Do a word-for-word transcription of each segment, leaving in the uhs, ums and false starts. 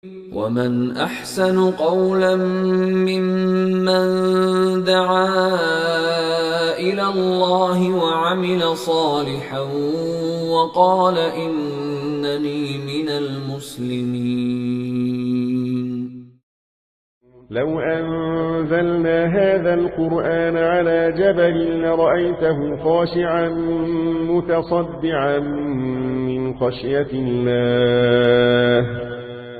ومن أحسن قولا ممن دعا إلى الله وعمل صالحا وقال إنني من المسلمين. لو أنزلنا هذا القرآن على جبل لرأيته خاشعا متصدعا من خشية الله.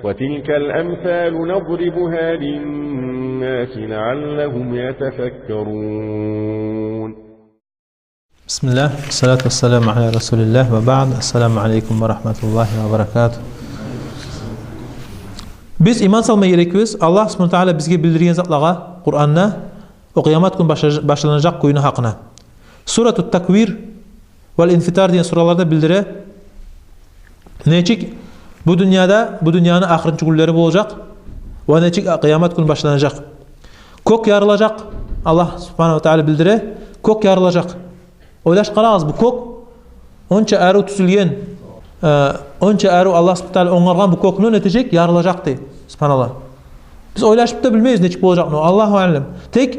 وتلك الأمثال نضربها للناس لعلهم يتفكرون. بسم الله، والصلاة والسلام على رسول الله، وبعد. السلام عليكم ورحمة الله وبركاته. Биз иман салма герекбиз Аллагь субгьанагьу ва тагьала бизге билдирген затлагъа Къуранда, о къыямат гюн башлажа-, башланажакъ гюнню гьакъына. Суратут Таквир вал Инфитар деген сураларда билдире, нечик бу дюньяда, бу дюньяны ахырынчы гюнлери болажакъ ва нечик къыямат гюн башланажакъ. Кёк ярылажакъ, Аллагь субгьанагьу ва тагьала билдире, кёк ярылажакъ. Ойлашып къарагъыз, бу кёк онча арив тюзюлген, э, онча арив Аллагь субгьанагьу ва тагьала онгаргъан бу кёкню не этежек? Ярылажакъ дей. Субгьаналлагь. Биз ойлашып да билмейбиз нечик болажакъны, Аллагьу аълам. Тек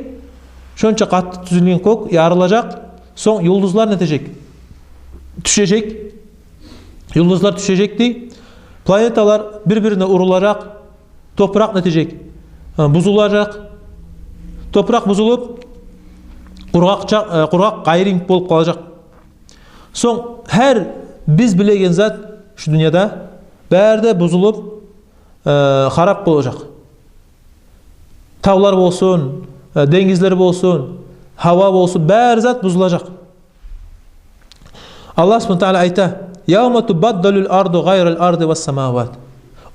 шонча къатты тюзюлген кёк ярылажакъ, сонг юлдузлар не этежек? Тюшежек. Юлдузлар тюшежек дей. Планеталар бир-бирине урулажакъ. Топуракъ не этежек? Э, бузулажакъ. Топуракъ бузулуп, къургъакъча-, э, къургъакъ къайры йимик болуп къалажакъ. Сонг гьар биз билеген зат шу дюньяда бары да бузулуп, э, харап болажакъ. Тавлар болсун, э, денгизлер болсун, гьава болсун, бары зат бузулажакъ. Аллагь субгьанагьу ва тагьала айта: «Явма тубаддалул арду гъайрал арди вас самават».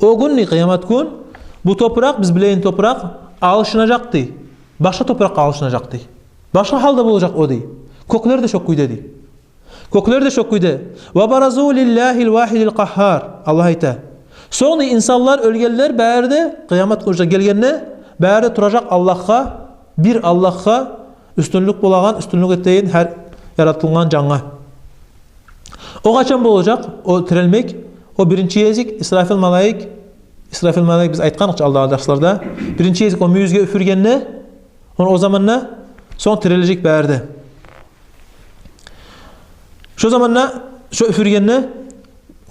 О гюн дей, къыямат гюн, бу топуракъ, биз билеген топуракъ алышынажакъ дей. Башгъа топуракъгъа алышынажакъ дей. Башгъа гьалда болажакъ о дей. Кёклер де шо кюйде дей. Кёклер де шо кюйде. «Ва баразу лиллагьил вагьидил къагьгьар». Аллагь айта. Сонг дей инсанлар, оьлгенлер бары да къыямат гюн уже гелгенде, бары да туражакъ Аллагьгъа, бир Аллагьгъа, уьстюнлюк болагъан, уьстюнлюк этеген гьар яратылгъан жангъа. О къачан болажакъ, о тирилмек? О биринчи гезик Исрафил малайик, Исрафил малайик биз айтгъан эдик алдагъы дарсларда. Биринчи гезик о мюйюзге уьфюргенде, о, о заманда сонг тирилежек бары да. Шо заманда, шо уьфюргенде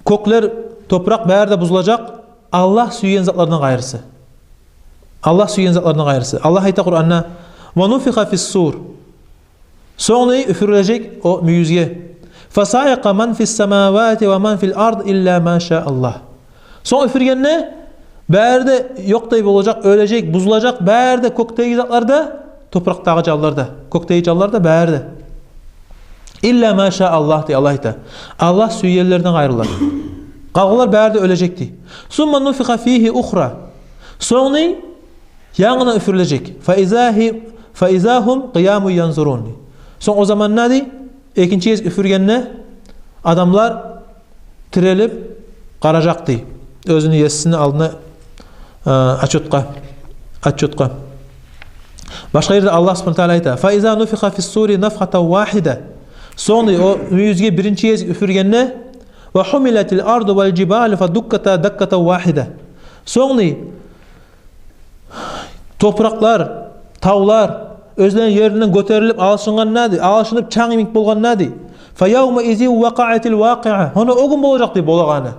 кёклер, топуракъ бары да бузулажакъ, Аллагь сюйген затлардан къайрысы. Аллагь сюйген затлардан къайрысы. Аллагь айта Къуранда: «Ва нуфиха фис сур». Сонг дей уьфюрюлежек о мюйюзге. «Фасаикъа ман фис самавати ва ман фил ард илла ма ша Аллагь». Сонг уьфюргенде бары да ёкъдай болажакъ, оьлежек, бузулажакъ бары да, кёкдеги затлар да, топуракъдагъы жанлар да, кёкдеги жанлар да бары да. «Илла ма ша Аллагь», – дей Аллагь айта. Аллагь сюйгенлерден къайрылар. Къалгъанлар бары да оьлежек дей. «Сумма нуфиха фигьи ухра». Сонг дей янгыдан уьфюрюлежек. «Фа иза гьи-, фа иза гьум къиямун янзурун», – дей. Сонг о заманда дей, экинчи гезик уьфюргенде адамлар тирилип къаражакъ дей оьзюню есисини алдына, э, отчётгъа, отчётгъа. Башгъа ерде Аллагь субгьанагьу ва тагьала айта: «Фа иза нуфиха фис сури нафхатан вагьида». Сонг дей о мюйюзге биринчи гезик уьфюргенде: «Ва гьумилатил арду вал жибалу фа дукката даккатан вагьида». Сонг дей топуракълар, тавлар оьзлени еринден гётерилип алышынгъанда дей, алышынып чанг йимик болгъанда дей. «Фа явма изин вакъаатил вакъиа». Гьона о гюн болажакъ дей болагъаны.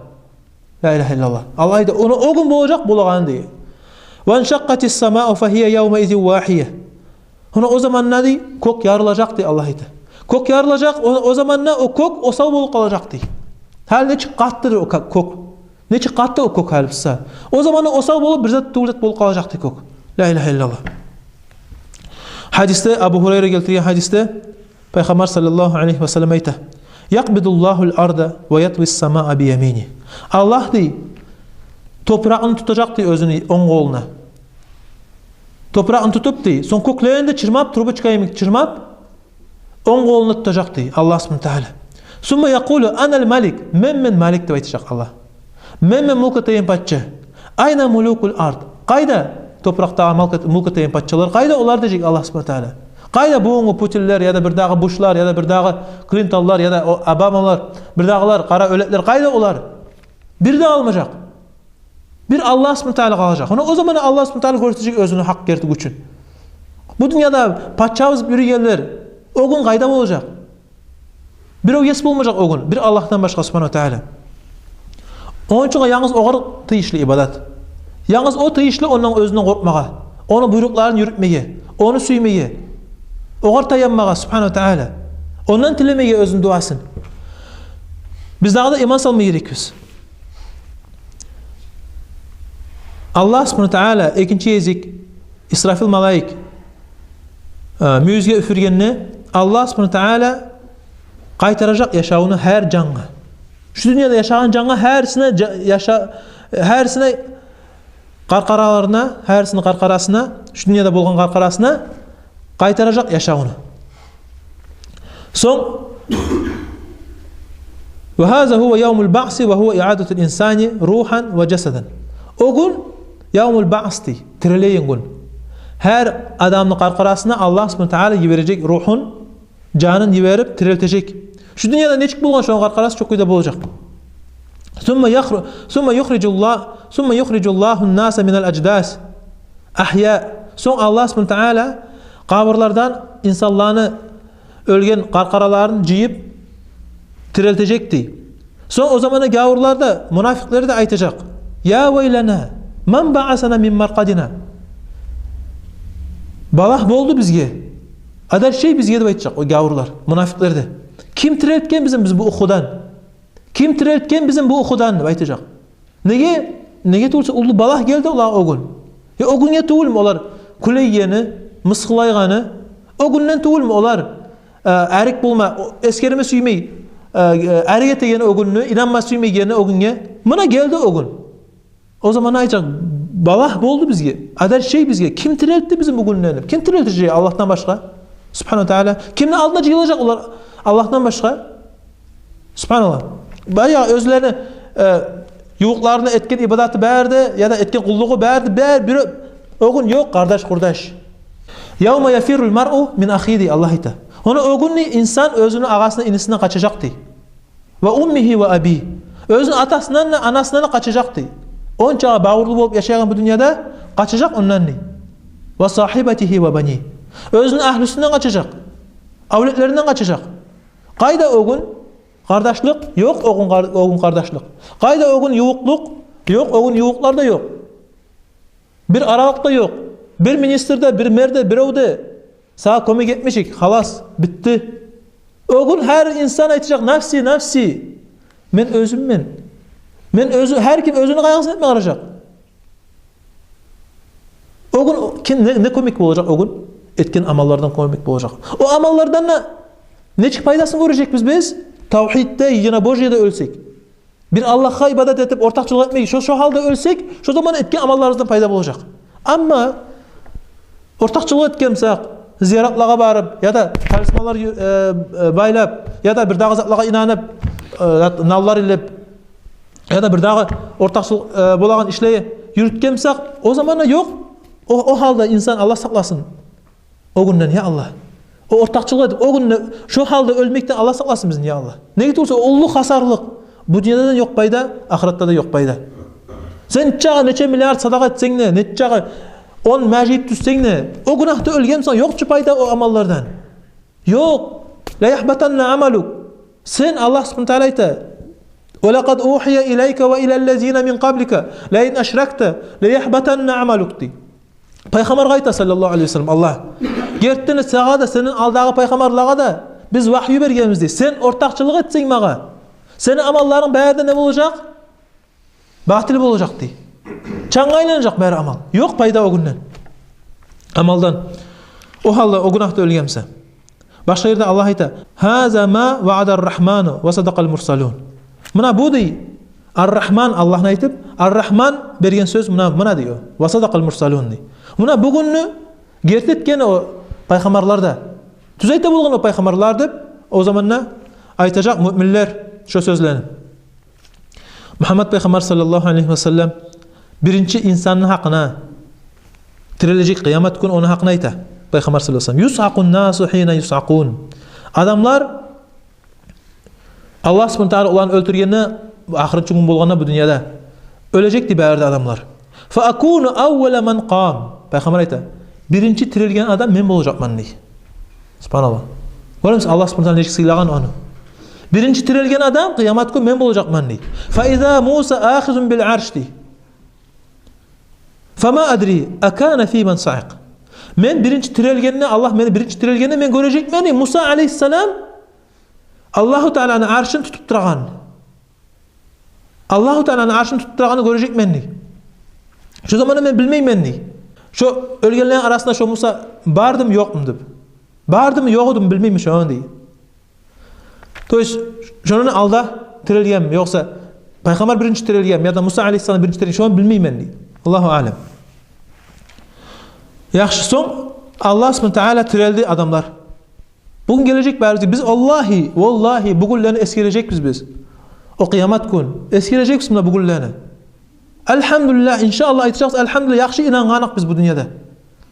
Ла илагьа иллаллагь. Аллагь айта, гьона о гюн болажакъ болагъаны дей. «Ваншаккъатис самау фа гьия явма изин вагьия». Гьона о заманда дей кёк ярылажакъ дей Аллагь айта. Кёк ярылажакъ, о, о заманда о кёк осал болуп къалажакъ дей. Гьали нечик къатты дей о кё-, кёк. Нечик къатты о кёк гьали буса. О заманда осал болуп, бир зат тюгюл зат болуп къалажакъ дей кёк. Ла илагьа иллаллагь. Гьадисде, Абу Гьурайра гелтирген гьадисде, Пайхаммар саллаллагьу алайгьи ва саллам айта: «Якъбидуллагьул арда ва ятвис самаа биямини». Аллагь дей топуракъны тутажакъ дей оьзюню онг къолуна. Топуракъны тутуп дей, сонг кёклерин де чырмап, трубочка йимик чырмап, онг къолуна тутажакъ дей Аллагь субгьанагьу ва тагьала. «Сумма якъулу: анал малик», мен, мен малик деп айтажакъ Аллагь. Мен, мен мулк этеген пача. «Айна мулукул ард?» Къайда топуракъдагъы мулк эт-, мулк этеген пачалар? Къайда олар дежек Аллагь субгьанагьу ва тагьала. Къайда бугюнгю Путинлер, яда бирдагъы Бушлар, яда бирдагъы Клинтонлар, яда о Обамалар, бирдагъылар, къара оьлеклер, къайда олар? Бири де къалмажакъ. Бир Аллагь субгьанагьу ва таала къалажакъ. Ону о заман Аллагь субгьанагьу ва таала гёрсетежек оьзюню гьакъ герти гючюн. Бу дюньяда пача болуп юрюйгенлер, о гюн къайда болажакъ? Бирев ес болмажакъ о гюн, бир Аллагьдан башгъа субгьанагьу ва таала. Ону учун янгыз огъар тийишли ибадат. Янгыз о тийишли ондан, оьзюнден къоркъмагъа, ону буйрукъларын юрютмеге, ону сюймеге, огъар таянмагъа субгьанагьу ва таала. Ондан тилемеге оьзюню дуасын. Биз дагъы да иман салма герекбиз. Аллагь субгьанагьу ва таала экинчи гезик Исрафил малайик, э, мюйюзге уьфюргенде, Аллагь субгьанагьу ва таала къайтаражакъ яшавну гьар жангъа. Шу дюньяда яшагъан жангъа гьарисине жа-, яша-, гьарисине къаркъараларына, гьарисини къаркъарасына, шу дюньяда болгъан къаркъарасына къайтаражакъ яшавну. Сонг, ва гьаза гьува явмул баъси ва гьува иъадатул инсани рухьан ва жасадан. О гюн явмул баъс дей, тирилеген гюн. Гьар адамны къаркъарасына Аллагь субгьанагьу ва таала йибережек рухун, жанын йиберип тирилтежек. Шу дюньяда нечик болгъан, шону къаркъарасы шо кюйде болажакъ. Сумма яхру-, сумма юхрижуллагь-, сумма юхрижуллагьун наса минал аждас ахья. Сонг Аллагь субгьанагьу ва таала къабурлардан инсанланы оьлген къаркъараларын жыйып тирилтежек дей. Сонг о заманда гявурлар да, мунафикълер де айтажакъ: «Я вайлана, ман баъасана мин маркъадина?» Балагь болду бизге, адаршей бизге деп айтажакъ о гявурлар, мунафикълер де. Ким тирилтген бизин, биз бу уькъудан? Ким тирилтген бизин бу уькъудан деп айтажакъ. Неге? Неге тюгюлсе уллу балагь гелди олагъа о гюн. Я о гюнге тюгюлмю олар кюлейгени, мысгъыллайгъаны? О гюнден тюгюлмю олар, э, арек болма, о, эсгерме сюймей, э, э, арек этегени о гюнню, инанма сюймейгени о гюнге? Муна гелди о гюн. О заман айтажакъ: «Балагь болду бизге, адаршей бизге. Ким тирилтди бизин бу гюнден?» Ким тирилтежек Аллагьдан башгъа субгьанагьу ва таала? Кимни алдына жыйылажакъ олар Аллагьдан башгъа? Субгьаналлагь. Баягъы оьзлени, э, ювукъларына этген ибадаты бары да, яда этген къуллугъу бары да, бары бир, о гюн ёкъ, къардаш-къурдаш. Явма яфиррул маръу мин ахигьи дей Аллагь айта. Ону о гюн дей инсан оьзюню агъасындан, инисинден къачажакъ дей. Ва уммигьи ва абигьи. Оьзюню атасындан да, анасындан да къачажакъ дей. Ончагъа бавурлу болуп яшайгъан бу дюньяда къачажакъ ондан дей. Ва сагьибатигьи ва банигьи. Оьзюню агьлюсюнден къачажакъ. Авлетлеринден къачажакъ. Къайда о гюн къардашлыкъ? Ёкъ о гюн къар-, о гюн къардашлыкъ. Къайда о гюн ювукълукъ? Ёкъ о гюн ювукълар да ёкъ. Бир аралыкъ да ёкъ. Бир министр де, бир мэр де, бирев де сагъа кёмек этмежек. Халас, битди. О гюн гьар инсан айтажакъ: «Нафси, нафси». Мен оьзюммен. Мен оьзю, гьар ким оьзюню къайгъысын этме къаражакъ. О гюн о-, ким, не, не кёмек болажакъ о гюн? Этген амаллардан кёмек болажакъ. О амаллардан да нечик пайдасын гёрежекбиз биз? Тавгьидде, единобожиеде оьлсек, бир Аллагьгъа ибадат этип, ортакъчылыкъ этмей, шо, шо гьалда оьлсек, шо заман этген амалларыбыздан пайда болажакъ. Амма ортакъчылыкъ этген бусакъ, зияратлагъа барып, яда талисманлар ю-, э, э, байлап, яда бир дагъы затлагъа инанып, э, зат-, наллар илип, яда бир дагъы ортакъчылыкъ, э, болагъан ишлер юрютген бусакъ, о заманда ёкъ. О, о гьалда инсан, Аллагь сакъласын о гюнден, я Аллагь. О ортакъчылыкъ этип, о гюнде шо гьалда оьлмекден Аллагь сакъласын бизин, я Аллагь. Неге тюгюлсе, уллу хасарлыкъ. Бу дюньяда да ёкъ пайда, ахыратда да ёкъ пайда. Сен нечакъы, нече миллиард садагъа этсенг де, нечакъы он межит тюзсенг де, о гюнагьда оьлген бусанг, ёкъ чу пайда о амаллардан. Ёкъ. Ла яхбатанна амалук. Сен, Аллагь субгьанагьу ва таала айта: «Ва лакъад ухия илайка ва илаллазина мин къаблика лаин ашракта ла яхбатанна амалук», — дей. Пайхаммаргъа айта, саллаллагьу алайгьи ва саллам, Аллагь: «Гертиден де, сагъа да, сенден алдагъы пайхаммарлагъа да биз вагью бергенбиз, — дей. — Сен ортакъчылыкъ этсенг магъа, сени амалларынг бары да не болажакъ? Батил болажакъ», — дей. Чангъа айланажакъ бары амал. Ёкъ пайда о гюнден амалдан. О гьалда, о гюнагьда оьлген буса. Башгъа ерде Аллагь айта: «Гьаза ма ваъадар рахману ва садакъал мурсалун». Муна бу, дей, Ар-Рахман, Аллагьны айтып, Ар-Рахман берген сёз муна, муна, дей о. «Ва садакъал мурсалун», дей. Муна бугюнню герти этген о пайхаммарлар да. Тюз айта болгъан о пайхаммарлар деп, о заманда айтажакъ муъминлер шо сёзлени. Мугьаммад пайхаммар, саллаллагьу алайгьи ва саллам, биринчи инсанны гьакъына, тирилежек къыямат гюн, ону гьакъына айта пайхаммар, саллаллагьу алайгьи ва саллам: «Юсъакъун насу гьина юсъакъун». Адамлар, Аллагь субгьанагьу ва таала оланы оьлтюргенде, ахырынчы гюн болгъанда бу дюньяда, оьлежек дей бары да адамлар. «Фа акуну аввала ман къам». Пайхаммар айта: «Биринчи тирилген адам мен болажакъман», — дей. Субгьаналлагь. Гёремисиз, Аллагь субгьанагьу ва таала нечик сыйлагъан ону. «Биринчи тирилген адам къыямат гюн мен болажакъман», — дей. «Фа иза Муса ахизун бил арш», — дей. «Фама адри акана фи ман саикъ». Мен биринчи тирилгенде, Аллагь мени биринчи тирилгенде мен гёрежекмен, дей, Муса алейгьиссалам Аллагьу Тааланы аршын тутуп турагъан. Аллагьу Тааланы аршын тутуп турагъанны гёрежекмен, дей. Шо заманда мен билмеймен, дей, шо оьлгенлени арасында шо Муса бардымы, ёкъму деп. Бардымы, ёкъ эдими, билмеймен шону, дей. То есть, шондан алда тирилгенми, ёкъса пайхаммар биринчи тирилгенми, яда Муса алейгьиссалам биринчи тирилген, шону билмеймен, дей. Аллагьу аълам. Яхшы, сонг Аллагь субгьанагьу ва таала тирилди адамлар. Бугюн гележек барыбыз. Биз, валлагьи, валлагьи, бу гюнлени эсгережекбиз биз. О къыямат гюн эсгережекбиз муна бу гюнлени. Альгьамдулиллагь, иншааллагь, айтажакъбыз: «Альгьамдулиллагь, яхшы инангъаныкъ биз бу дюньяда».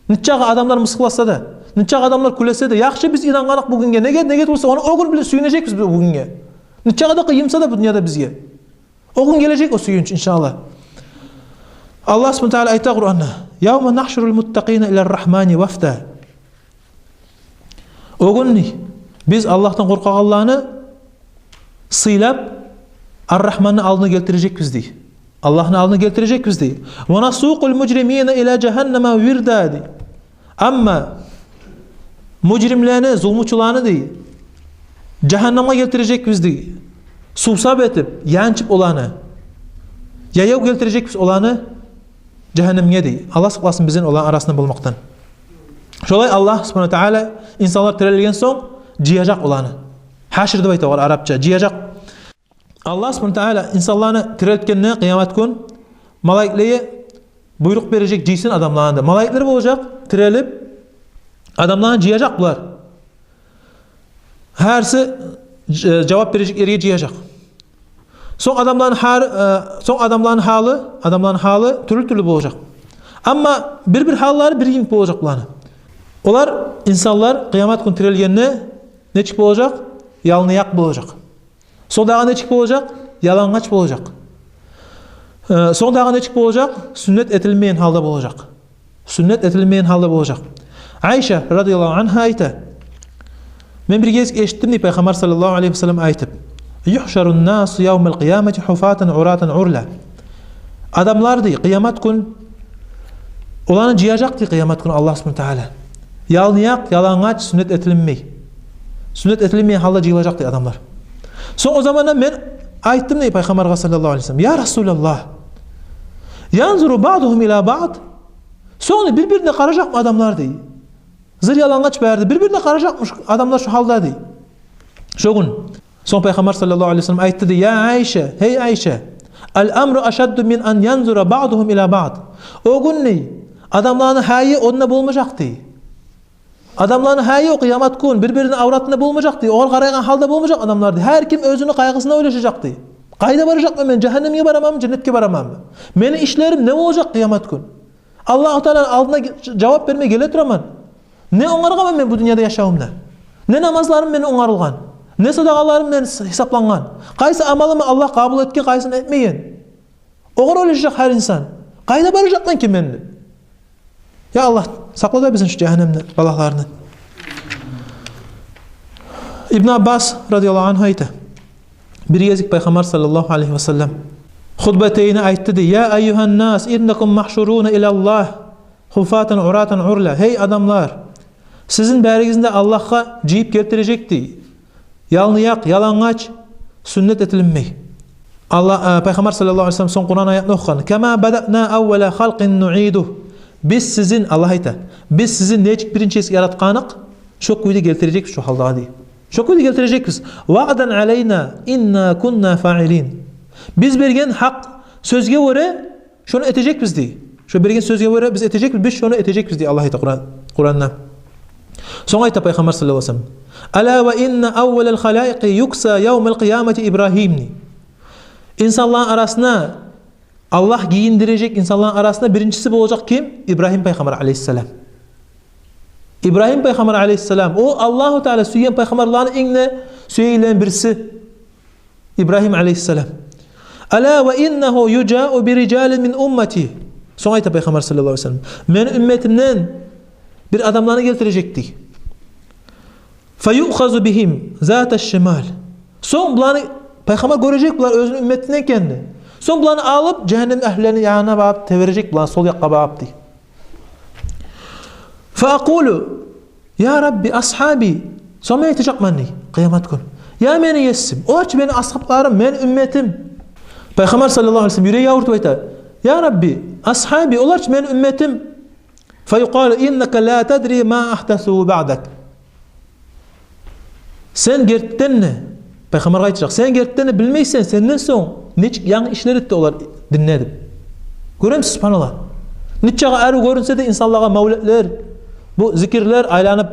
Нечакъы адамлар мысгъылласа да, нечакъы адамлар кюлесе де, яхшы биз инангъаныкъ бу гюнге. Неге, неге турса, ону о гюн биле сююнежекбиз биз о гюнге. Нечакъы да къыйын буса да бу дюньяда бизге, о гюн гележек о сююнч, иншааллагь. Аллагь субгьанагьу ва таала айта Къуранда: «Явма нахшурул муттакъина илар рахмани вафда». О гюн, дей, биз Аллагьдан къоркъагъанланы сыйлап Ар-Рахманны алдына гелтирежекбиз, дей. Аллагьны алдына гелтирежекбиз, дей. «Ва насукъул мужримина ила жагьаннама вирда», — дей. Амма мужримлени, зулмучуланы, дей, жагьаннамгъа гелтирежекбиз, дей. Сувсап этип, янчып оланы. Яяв гелтирежекбиз оланы жагьаннамгъа, дей. Аллагь сакъласын бизин оланы арасында болмакъдан. Шолай Аллагь субгьанагьу ва таала инсанлар тирилген сонг жыяжакъ оланы. Гьашр деп айта огъар арапча, жыяжакъ. Аллагь субгьанагьу ва таала инсанланы тирилтгенде къыямат гюн, малайиклеге буйрукъ бережек, жыйсын адамланы деп. Малайиклер болажакъ, тирилип, адамланы жыяжакъ булар. Гьариси ж-, жавап бережек ерге жыяжакъ. Сонг адамланы гьар-, э, сонг адамланы гьалы, адамланы гьалы тюрлю-тюрлю болажакъ. Амма бир-бир гьаллары бир йимик болажакъ буланы. Олар, инсанлар, къыямат гюн тирилгенде нечик болажакъ? Ялныякъ болажакъ. Сонг дагъы нечик болажакъ? Ялангъач болажакъ. Э, сонг дагъы нечик болажакъ? Сюннет этилмеген гьалда болажакъ. Сюннет этилмеген гьалда болажакъ. Айша радияллагьу ангьа айта: «Мен бир гезик эшитдим, — дей, — Пайхаммар саллаллагьу алайгьи ва саллам айтып: юхшарун насу явмал къиямати гьуфатан уратан урла». Адамлар, дей, къыямат гюн, оланы жыяжакъ, дей, къыямат гюн Аллагь субгьанагьу ва таала. Ялныякъ, ялангъач, сюннет этилинмей. Сюннет этилинмеген гьалда жыйылажакъ, дей, адамлар. Сонг о заманда мен айтдым, дей, Пайхаммаргъа саллаллагьу алайгьи ва саллам: «Я Расулаллагь, янзуру баъдугьум ила баъд?» Сонг, дей, бир-бирине къаражакъмы адамлар, дей. Зыр ялангъач бары да, бир-бирине къаражакъмы адамлар шо гьалда, дей. Шо гюн. Сонг Пайхаммар саллаллагьу алайгьи ва саллам айтды, дей: «Я Айша, гьей Айша, ал-амру ашадду мин ан янзура баъдугьум ила баъд». О гюн, дей, адамланы гьайы онда болмажакъ, дей. Адамланы гьайы о къыямат гюн бир-бирини авратында болмажакъ, дей. Огъар къарайгъан гьалда болмажакъ адамлар, дей. Гьар ким оьзюню къайгъысына ойлашажакъ, дей. Къайда баражакъман мен, жагьаннемге бараманмы, женнетге бараманмы? Мени ишлерим не болажакъ къыямат гюн? Аллагьу Тааланы алдына ге-, жавап берме геле тураман. Не онгаргъанман мен бу дюньяда яшавумда? Не намазларым мени онгарылгъан? Не садагъаларым мени с-, гьисаплангъан? Къайсы амалымны Аллагь къабул этген, къайсын этмеген? Огъар ойлашажакъ гьар инсан. Къайда баражакъман экен мен деп. Я Аллагь, сакъла да бизин шо жагьаннемни балагьларындан. Ибн Аббас радияллагьу ангьу айта: бир гезик Пайхаммар саллаллагьу алайгьи ва саллам хутбатайни айтды, дей: «Я айюгьан нас, иннакум махшуруна илаллагь, гьуфатан уратан урла». Гьей адамлар, сизин баригизни де Аллагьгъа жыйып гелтирежек, дей. Ялныякъ, ялангъач, сюннет этилинмей. Аллагь, э, Пайхаммар саллаллагьу алайгьи ва саллам сонг Къуран аятны охугъан: «Кама бадана аввала халкъин нуидугь». Биз сизин, Аллагь айта, биз сизин нечик биринчи гезик яратгъаныкъ, шо кюйде гелтирежекбиз шо гьалгъа, дей. Шо кюйде гелтирежекбиз. «Ваъдан алайна, инна кунна фаилин». Биз берген гьакъ сёзге гёре шону этежекбиз, дей. Шо берген сёзге гёре биз этежекбиз, биз шону этежекбиз, дей, Аллагь айта Къуран, Къуранда. Сонг айта Пайхаммар саллаллагьу алайгьи ва саллам: «Ала ва инна аввалал халаикъи юкса явмал къиямати Ибрагьим», — дей. Инсанланы арасына, Аллагь гийиндирежек инсанланы арасына биринчиси болажакъ ким? Ибрагьим пайхаммар алайгьиссалам. Ибрагьим пайхаммар алайгьиссалам, о Аллагьу Таала сюйген пайхаммарланы инг де сюеклилерини бириси. Ибрагьим алайгьиссалам. «Ала ва иннагьу южау би рижалин мин уммати». Сонг айта Пайхаммар саллаллагьу алайгьи ва саллам: «Мени умматымдан бир адамланы гелтирежек», – дей. «Фаюъхазу бигьим зата шимал». Сонг буланы Пайхаммар гёрежек, булар оьзюню умматындан экенни. Сонг буланы алып, жагьаннам агьлюлени янына багъып тебережек, буланы сол якъгъа багъып, дей. «Фаакъулу: я Рабби, асгьаби». Сонг мен айтажакъман, дей, къыямат гюн: «Я мени Есим, олар чы мени асгьабларым, мени умматым». Пайхаммар саллаллагьу алайгьи ва саллам юреги авуртуп айта: «Я Рабби, асгьаби, олар чы мени умматым». «Фаюкъалу: иннака ла тадри ма агьдасу баъдак». Сен гертиден де, Пайхаммаргъа айтажакъ, сен гертиден де билмейсен, сенден сонг нечик янгы ишлер этди олар динде деп. Гёремисиз, субгьаналлагь. Нечакъы арив гёрюнсе де инсанлагъа мавлетлер, бу зикирлер, айланып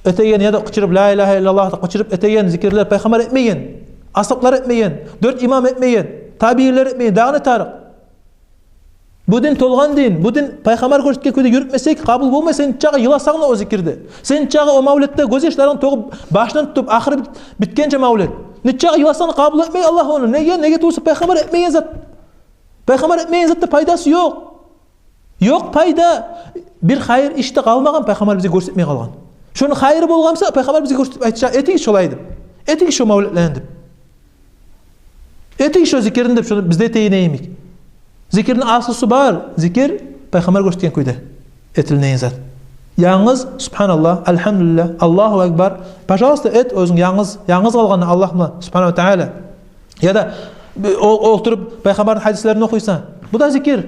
этеген яда къычырып, «Ла илагьа иллаллагь» деп къычырып этеген зикирлер, Пайхаммар этмеген, асгьаблар этмеген, дёрт имам этмеген, табиинлер этмеген, дагъы не тарыкъ? Бу дин толгъан дин, бу дин Пайхаммар гёрсетген кюйде юрютмесек, къабул болмай. Сен нечакъы йыласанг да о зикирде, сен нечакъы о мавлетде гёзьяшларынгны тёгюп, башындан тутуп, ахыры бит-, битгенче мавлет, нечакъы йыласанг да, къабул этмей Аллагь ону. Неге? Неге тюгюл эсе, Пайхаммар этмеген зат. Пайхаммар этмеген затда пайдасы ёкъ. Ёкъ пайда. Бир хайыр иш де къалмагъан Пайхаммар бизге гёрсетмей къалгъан. Шону хайыры болгъан буса, Пайхаммар бизге гёрсетип айтажакъ: «Этигиз шолай», – деп. «Этигиз шо мавлетлени», – деп. «Этигиз шо зикирни», – деп, шону биз де этейик йимик. Зикирни аслусу бар. Зикир Пайхаммар гёрсетген кюйде этилинеген зат. Янгыз субгьаналлагь, альгьамдулиллагь, Аллагьу акбар. Пожалуйста, эт оьзюнг янгыз, янгыз къалгъанда Аллагь булан, субгьанагьу ва тааля. Яда о-, олтуруп Пайхаммарны гьадислерин охуйсан. Бу да зикир.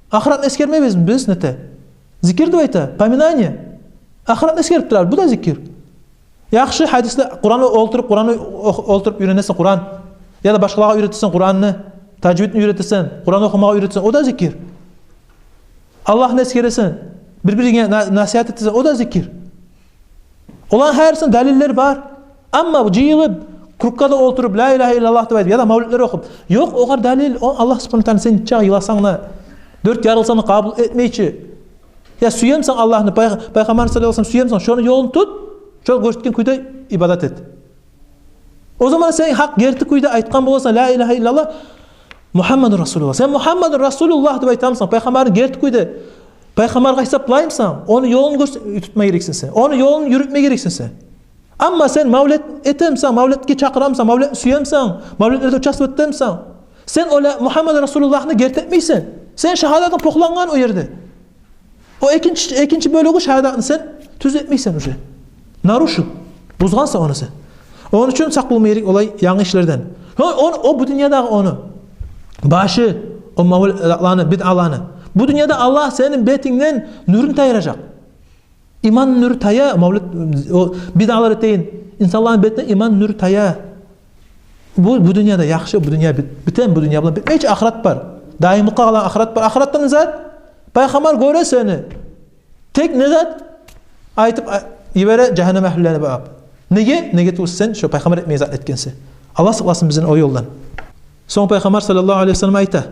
Ахыратны эсгермейбиз биз, нете? Зикир деп айта, поминание. Ахыратны эсгерип турар, бу да зикир. Яхшы гьадислер, Къуран олтуруп, Къуран ох-, олтуруп уьйренесен Къуран. Яда башгъалагъа уьйретесен Къуранны, тажвидни уьйретесен, Къуран охумагъа уьйретесен, о да зикир. Аллагьны эсгересен, бир-биринге на-, насигьат этесен, о да зикир. Оланы гьарисинде далиллер бар. Амма бу жыйылып, круггада олтуруп, «Ла илагьа иллаллагь» деп айтып, яда мавлетлер охуп, ёкъ огъар далил. О Аллагь субгьанагьу ва тааля, сен нечакъы йыласанг да, дёрт ярылсанг да, къабул этмейчи. Я сюемисен Аллагьны, пай-, Пайхаммарны саллаллагьу алайгьи ва саллам сюемисен, шону ёлун тут, шо гёрсетген кюйде ибадат эт. О заман сен гьакъ герти кюйде айтгъан боласан «Ла илагьа иллаллагь, Мугьаммадун расулуллагь». Сен «Мугьаммадун расулуллагь» деп айтамысан, Пайхаммарны герти кюйде Пайхаммаргъа гьисаплаймысан, ону ёлун гёрс-, тутма герексен сен. Ону ёлун юрютме герексен сен. Амма сен мавлет этемисен, мавлетге чакъырамысан, мавлетни сюемисен, мавлетлерде участвовать этемисен, сен о «Ла, Мугьаммадун расулуллагьны» герти этмейсен. Сен шагьадатынг похлангъан о ерде. О экинчи, экинчи бёлюгю шагьадатны сен тюз этмейсен уже. Нарушил. Бузгъансан ону сен. Ону учун сакъ болма герек олай янгы ишлерден. О, о, о бу дюньядагъы ону башы, о мавлетланы, бидъаланы. Бу дюньяда Аллагь сени бетингден нюрюн тайдыражакъ. Иман нюрю тая, мавлет, о бидъалар этейин, инсанланы бетинден иман нюрю тая. Бу, бу дюньяда яхшы, бу дюнья бит-, битем, бу дюнья булан битмейчи, ахырат бар. Даимликге къалгъан ахырат бар. Ахыратда не зат? Пайхаммар гёре сени. Тек не зат? Айтып, а, йибере жагьаннам агьлюлени багъып. Неге? Неге тюгюл сен шо Пайхаммар этмеген зат этгенсен. Аллагь сакъласын бизин о ёлдан. Сонг Пайхаммар саллаллагьу алайгьи ва саллам айта: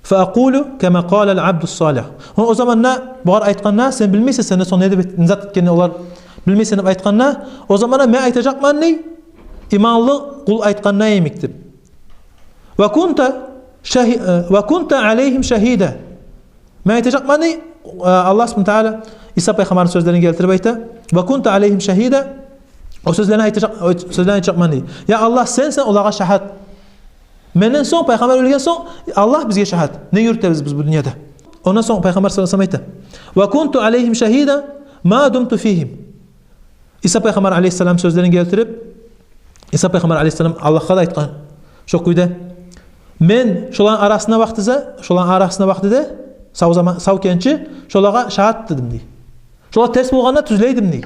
«Фаакъулу кама къалал абдус салигь». О, о заманда бугъар айтгъанда, сен билмейсен, сенден сонг не деп эт-, не зат этгенин олар билмейсен деп айтгъанда, о заманда мен айтажакъман, дей, иманлы къул айтгъанда йимик деп. «Ва кунта шагьи-, э, ва кунта алайгьим шагьида». Мен айтажакъман, дей, э, Аллагь субгьанагьу ва тааля Иса пайхаммарны сёзлерин гелтирип айта: «Ва кунта алайгьим шагьида». О сёзлени айтажакъ-, о сёзлени айтажакъман, дей. Я Аллагь, сенсен олагъа шагьат. Менден сонг, пайхаммар оьлген сонг, Аллагь бизге шагьат. Не юрютебиз биз бу дюньяда? Ондан сонг Пайхаммар саллаллагьу алайгьи ва саллам айта: «Ва кунту алайгьим шагьидан ма думту фигьим». Иса пайхаммар алайгьиссалам сёзлерин гелтирип, Иса пайхаммар алайгьиссалам Аллагьгъа да айтгъан шо кюйде: «Мен шоланы арасында вакътиде, шоланы арасында вакътиде, сав заман, сав экенчи, шолагъа шагьат эдим», – дей. «Шолар терс болгъанда тюзлей эдим», – дей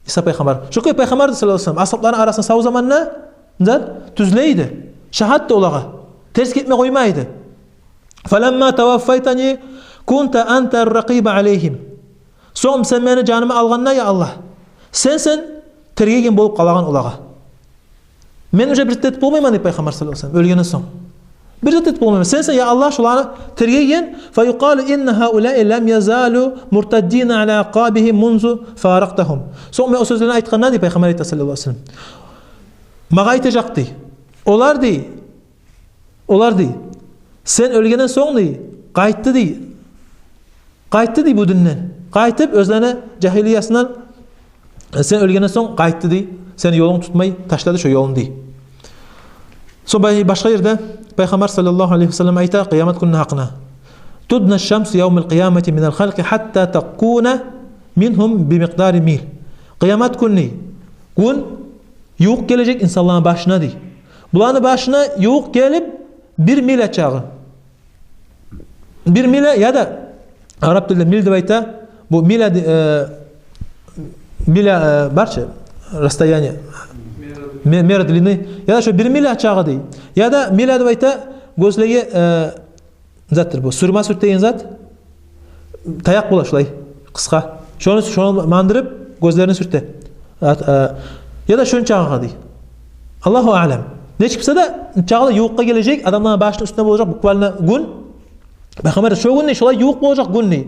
Иса пайхаммар. Шо кюй пайхаммар да саллаллагьу алайгьи ва саллам асгьабланы арасында сав заманда да тюзлей эди, шагьат да олагъа, терс гетме къоймай эди. «Фаламма таваффайтани кунта анта ракъиба алайгьим». Сонг сен мени жанымны алгъанда, я Аллагь, сенсен тергейген болуп къалагъан олагъа. Мен уже бир зат этип болмайман, дей пайхаммар саллаллагьу алайгьи ва саллам, оьлгенден сонг. Бир зат этип болмайман. Сенсен, я Аллагь, шоланы тергейген. «Фаюкъалу инна гьаулаи лам язалу муртаддина ала акъабигьим мунзу фаракътагьум». Сонг мен о сёзлени айтгъанда, дей, пайхаммар айта саллаллагьу алайгьи ва саллам, магъа айтажакъ, дей, олар, дей, олар, дей, Сен оьлгенден сонг, дей, къайтды, дей. Къайтды, дей, бу динден. Къайтып, оьзлени жагьилиясындан, э, сен оьлгенден сонг къайтды, дей. Сени ёлунг тутмай, ташлады шо ёлун, дей. Сонг бай-, башгъа ерде Пайхаммар саллаллагьу алайгьи ва саллам айта къыямат гюнню гьакъына: «Тудна шамсу явмал къиямати минал халкъи хатта такуна мингьум би микъдари мил». Къыямат гюнню гюн ювукъ гележек инсанланы башына, дей. Буланы башына ювукъ гелип, бир миля чакъы. Бир миля, яда араб тилде миль деп айта. Бу миля де-, э, миля, э, бар чы, расстояние. Ме-, мера длины. Яда шо бир миля чакъы, дей. Яда миля деп айта, гёзлеге, э, затдыр бу, сюрме сюртеген зат. Таякъ бола шулай, къысгъа. Шону, шону мандырып, гёзлерине сюрте. Ат-, а, яда шончакъы, дей. Аллагьу аълам. Нечик буса да, чакъы да ювукъгъа гележек, адамланы башыны уьстюне болажакъ буквально гюн. Пайхаммар, шо гюн, дей, шолай ювукъ болажакъ гюн, дей.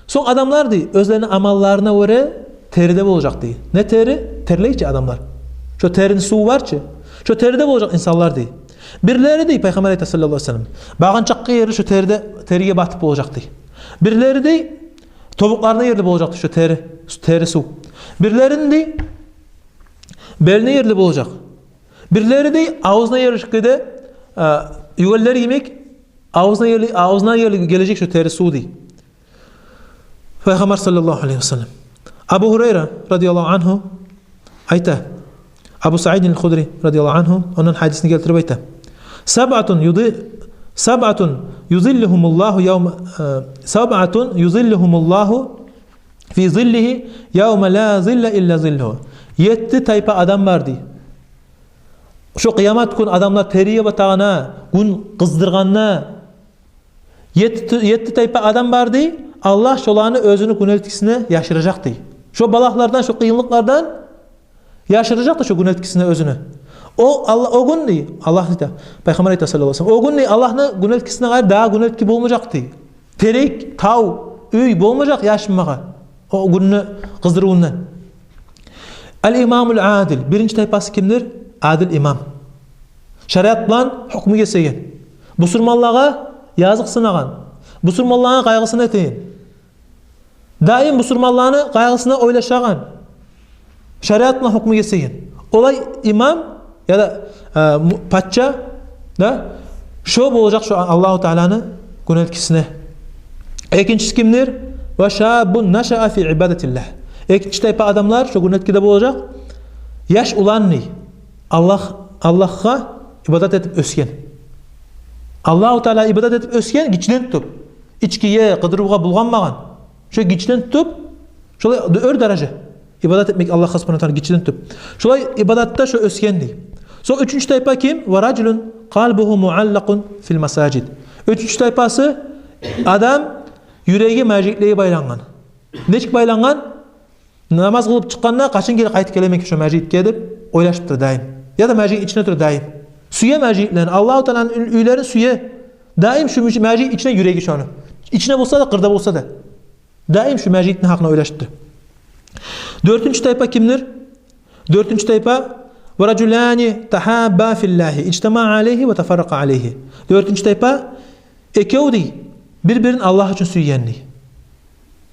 Сонг адамлар, дей, оьзлени амалларына гёре териде болажакъ, дей. Не тери? Терлей чи адамлар. Шо терини суву бар чы. Шо териде болажакъ инсанлар, дей. Бирлери, дей, Пайхаммар айта саллаллагьу алайгьи ва саллам, багъынчакъгъа ерли шо териде, териге батып болажакъ, дей. Бирлери, дей, тобукъларына ерли болажакъ, дей, шо тери, тери сув. Бирлерини, дей, белине ерли болажакъ. Бирлери, дей, авзуна ерли шо кюйде, а, югенлер йимик, авзуна ерли, авзуна ерли гележек шо тери сув, дей. Пайхаммар саллаллагьу алайгьи ва саллам. Абу Гьурайра радияллагьу ангьу айта, Абу Саидин аль-Худри радияллагьу ангьу ондан гьадисни гелтирип айта: «Сабъатун юзи-, сабъатун юзиллугьумуллагьу явма, э, сабъатун юзиллугьумуллагьу фи зиллигьи явма ла зилла илла зиллугьу». Етти тайпа адам бар, дей. Шо къыямат гюн адамлар териге батагъанда, гюн къыздыргъанда, етти, етти тайпа адам бар, дей, Аллагь шоланы оьзюню гюнелткисине яшыражакъ, дей. Шо балагьлардан, шо къыйынлыкълардан яшыражакъ да шо гюнелткисине оьзюню. О Алла-, о гюн, дей, Аллагь айта, Пайхаммар айта саллаллагьу алайгьи ва саллам, о гюн, дей, Аллагьны гюнелткисине къайры дагъы гюнелтки болмажакъ, дей. Терек, тав, уьй болмажакъ яшынмагъа о гюнню къыздырывундан. Ал-имамул адил. Биринчи тайпасы кимдир? Адил имам. Шариат булан гьукму гесеген. Бусурманлагъа языкъсынагъан. Бусурманланы къайгъысын этеген. Даим бусурманланы къайгъысына ойлашагъан. Шариат булан гьукму гесеген. Олай имам яда, э, му-, пача, да, шо болажакъ шо Аллагьу Тааланы гюнелткисине. Экинчиси кимдир? Ва шаббун нашаа фи ибадатиллагь. Экинчи тайпа адамлар шо гюнелткиде болажакъ. Яш улан, дей, Аллагь, Аллагьгъа ибадат этип оьсген. Аллагьу Таалагъа ибадат этип оьсген гиччиден тутуп. Ичкиге, къыдырывгъа булгъанмагъан. Шо гиччиден тутуп, шолай оьр даража. Ибадат этмек Аллагьгъа субгьанагьу ва таала гиччиден тутуп. Шолай ибадатда шо оьсген, дей. Сонг уьчюнчю тайпа ким? Ва ражулун къалбугьу муаллакъун фил масажид. Уьчюнчю тайпасы адам юреги межитлеге байлангъан. Нечик байлангъан? Намаз къылып чыкъгъанда, къачан гери къайтып гелемен экен шо межитге деп ойлашып тура даим. Яда межит ичинде тура даим. Сюе межитлени, Аллагьу Тааланы уьй-, уьйлерин сюе. Даим шо меж-, межит ичинде юреги шону. Ичинде болса да, къырда болса да. Даим шо межитни гьакъына ойлашып тура. Дёртюнчю тайпа кимдир? Дёртюнчю тайпа, ва ражулани тахабба филлагьи, ижтамаа алайгьи ва тафарракъа алайгьи. Дёртюнчю тайпа, экев, дей, бир-бирин Аллагь учун сюйген, дей.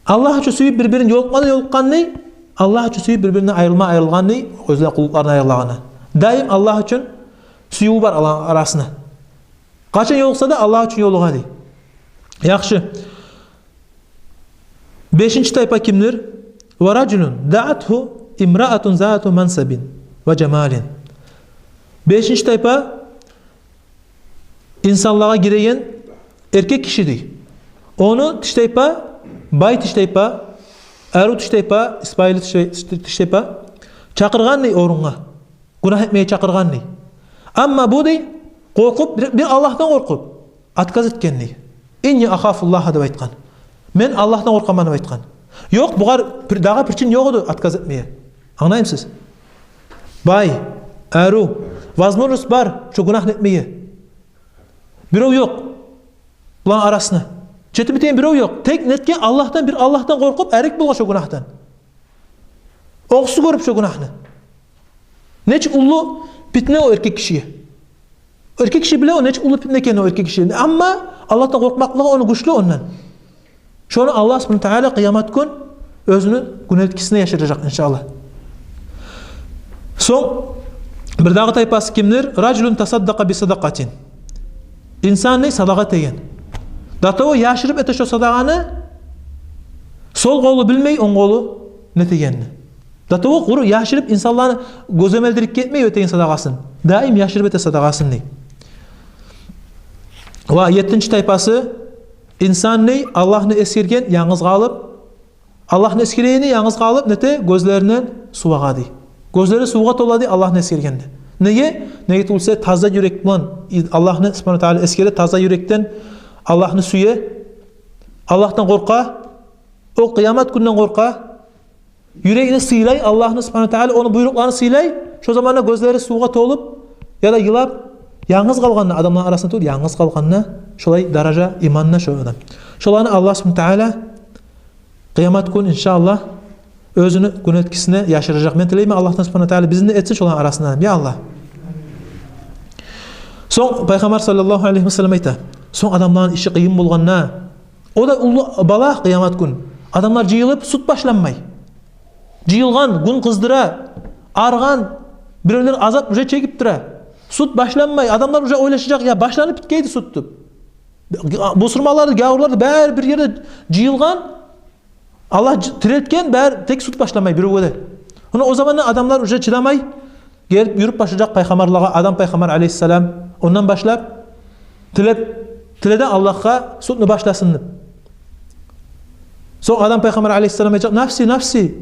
Аллагь учун сюйюп бир-бирин ёлукъма да ёлукъгъан, дей, Аллагь учун сюйюп бир-биринден айрылма айрылгъан, дей, оьзлени къуллукъларына айрылагъанда. Даим Аллагь учун сююв бар оланы арасында. Къачан ёлукъса да, Аллагь учун ёлугъа, дей. Яхшы. Бешинчи тайпа кимдир? Ва ражулун даатгьу имраатун зату мансабин ва жамалин. Бешинчи тайпа инсанлагъа гиреген эркек киши, дей. Ону тиштайпа, бай тиштайпа, арив тиштайпа, испайлы тиштай-, тиштайпа чакъыргъан, дей, орунгъа. Гюнагь этмеге чакъыргъан, дей. Амма бу, дей, къоркъуп, бир, бир Аллагьдан къоркъуп, отказ этген, дей. «Инни ахафуллагь», — деп айтгъан. «Мен Аллагьдан къоркъаман», — деп айтгъан. Ёкъ, бугъар пир-, дагъы причин ёкъ эди отказ этмеге. Англаймысыз? Бай, арив, возможность бар шо гюнагьны этмеге. Бирев ёкъ буланы арасында. Четим этеген бирев ёкъ. Тек нетген, Аллагьдан, бир Аллагьдан къоркъуп, арек болгъан шо гюнагьдан. Огъсуз гёрюп шо гюнагьны. Нечик уллу питне о эркек кишиге. Эркек гиши биле о нечик уллу питне экенни, о эркек гиши. Амма Аллагьдан къоркъмакълыгъы ону гючлю ондан. Шону Аллагь субгьанагьу ва тагьала къыямат гюн оьзюню гюнелткисине яшыражакъ, иншааллагь. Сонг бирдагъы тайпасы кимдир? Ражулун тасаддакъа би садакъатин. Инсан не садагъа этеген. До того яшырып эте шо садагъаны, сол къолу билмей онг къолу не этегенни. До того къуру яшырып, инсанланы гёземелдирип гетмей этеген садагъасын. Даим яшырып эте садагъасын, дей. Ва еттинчи тайпасы, инсан, дей, Аллагьны эсгерген янгыз къалып, Аллагьны эсгерегени янгыз къалып, нете, гёзлеринден сув агъа, дей. Гёзлери сувгъа тола, дей, Аллагьны эсгергенде. Неге? Неге тюгюлсе, таза юрек булан Аллагьны субгьанагьу ва тагьала эсгере, таза юрекден Аллагьны сюе, Аллагьдан къоркъа, о къыямат гюнден къоркъа. Юрегин сыйлай Аллагьны субгьанагьу ва тагьала, ону буйрукъларын сыйлай. Шо заманда гёзлери сувгъа толуп яда йылап, янгыз къалгъанда, адамланы арасында тюгюл, янгыз къалгъанда, шолай даража иманда шо адам. Шоланы Аллагь субгьанагьу ва тагьала къыямат гюн, иншааллагь, оьзюню гюнелткисине яшыражакъ. Мен тилеймен Аллагьдан субгьанагьу ва тагьала бизни этсин шоланы арасындан, я Аллагь. Сонг Пайхаммар саллаллагьу алайгьи ва саллам айта: сонг адамланы иши къыйын болгъанда, о да уллу балагь къыямат гюн. Адамлар жыйылып, суд башланмай. Жыйылгъан, гюн къыздыра, арыгъан, биревлер азап уже чегип тура. Суд башланмай, адамлар уже ойлашажакъ: «Я, башланып битгейди суд», – деп. Бусурманлар да, гавурлар да бары бир ерде жыйылгъан, Аллагь ж-, тирилтген, бары, тек суд башланмай биревге де. Муна о заманда адамлар уже чыдамай, гелип юрюп башлажакъ пайхаммарлагъа, Адам пайхаммар алайгьиссалам, ондан башлап, тилеп, тиле де Аллагьгъа судну башласын деп. Сонг Адам пайхаммар алайгьиссалам айтажакъ: «Нафси, нафси.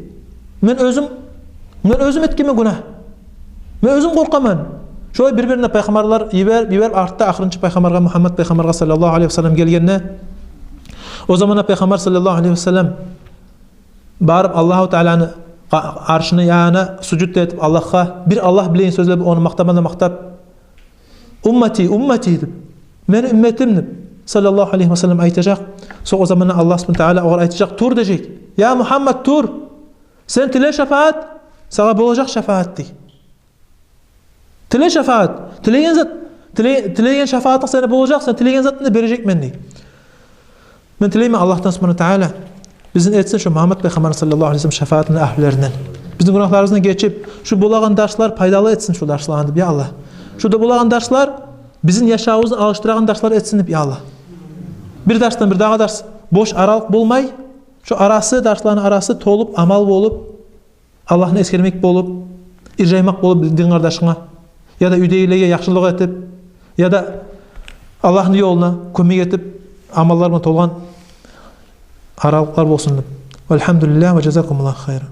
Мен оьзюм, мен оьзюм этгенмен гюнагь. Мен оьзюм къоркъаман». Шолай бир-бирине пайхаммарлар йиберип, йиберип, артда ахырынчы пайхаммаргъа, Мугьаммат пайхаммаргъа саллаллагьу алайгьи ва саллам гелгенде, о заманда Пайхаммар саллаллагьу алайгьи ва саллам барып Аллагьу Тааляны къа-, аршыны янына сужуд этип, Аллагьгъа, бир Аллагь билеген сёзлер, ону макътамагъа макътап: «Уммати, уммати», – деп, «Мени умметим», – деп, саллаллагьу алайгьи ва саллам айтажакъ. Сонг о заманда Аллагь субгьанагьу ва тааля огъар айтажакъ: «Тур», – дежек. «Я Мугьаммат, тур. Сен тиле шафаат, сагъа болажакъ шафаат», – дей. Тиле шафаат, тилеген зат, тиле-, тилеген шафаатынг сени болажакъ, сен тилеген затынгны бережекмен, дей. Мен тилеймен Аллагьдан субгьанагьу ва тааля бизни этсин шо Мугьаммат пайхаммар саллаллагьу алайгьи ва саллам шафаатыны агьлюлеринден. Бизни гюнагьларыбыздан гечип, шу болагъан дарслар пайдалы этсин шу дарсланы деп, я Аллагь. Шу да болагъан дарслар бизни яшавубузну алышдырагъан дарслар этсин деп, я Аллагь. Бир дарсдан бирдагъы дарс бош аралыкъ болмай, шу арасы, дарсланы арасы толуп, амал болуп, Аллагьны эсгермек болуп, иржаймакъ болуп дин къардашынга, яда уьйдегилеге яхшылыкъ этип, яда Аллагьны ёлуна кёмек этип, амаллар булан толгъан аралыкълар болсун деп. Валгьамдулиллагь ва жазакумуллагьу хайран.